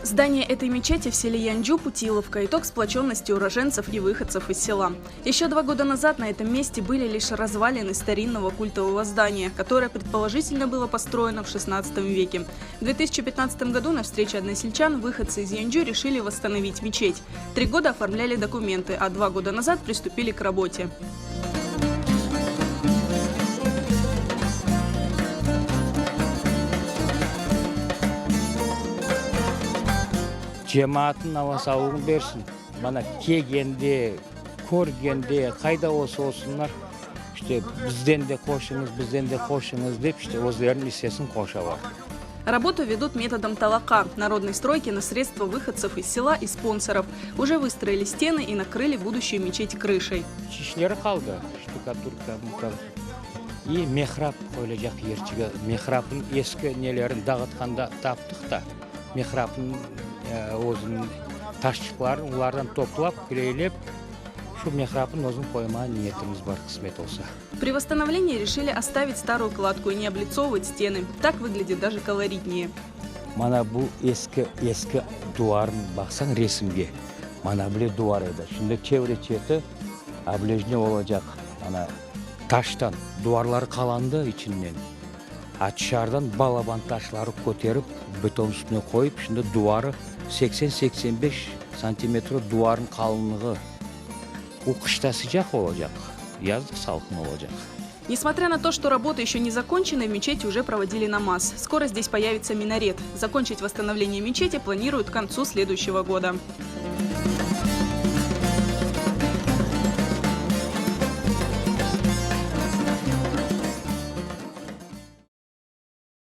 Здание этой мечети в селе Янджу, Путиловка, итог сплоченности уроженцев и выходцев из села. Еще два года назад на этом месте были лишь развалины старинного культового здания, которое предположительно было построено в 16 веке. В 2015 году на встрече односельчан выходцы из Янджу решили восстановить мечеть. Три года оформляли документы, а два года назад приступили к работе. Cemaatnıñ Alla sağlığını bersin, mana kelgende, körgende, qayda olsa olsunlar, işte, bizden de qoşuñız, bizden de qoşuñız dep, işte, özleriniñ issesini qoşalar. Работу ведут методом талака народной стройки на средства выходцев из села и спонсоров. Уже выстроили стены и накрыли будущую мечеть крышей. İşleri qaldı, ştukaturka, i mihrap qoyulacaq yerçigi, mihrapnıñ eski nelerini dağıtqanda taptıq da, mihrapnıñ özüniñ taşçıqların olardan toplap, kleylep, şu mihrapnıñ özüni qoymağa niyetimiz bar, qısmet olsa. При восстановлении решили оставить старую кладку и не облицовывать стены. Так выглядит даже колоритнее. Mana bu eski, eski duvarnı baqsañ resimge, mana bile duvar edi. Şimdi çevre-çeti oblejne olacaq, ana, taştan duvarları qalandı içinden, a tışarıdan balaban taşları köterip, beton üstüne qoyıp, şimdi duvarı 80, 85 santimetr duvarnıñ qalınlığı. O qışta sıcaq olacaq, yazda salqın olacaq. Несмотря на то, что работы еще не закончены, в мечети уже проводили намаз. Скоро здесь появится минарет. Закончить восстановление мечети планируют к концу следующего года.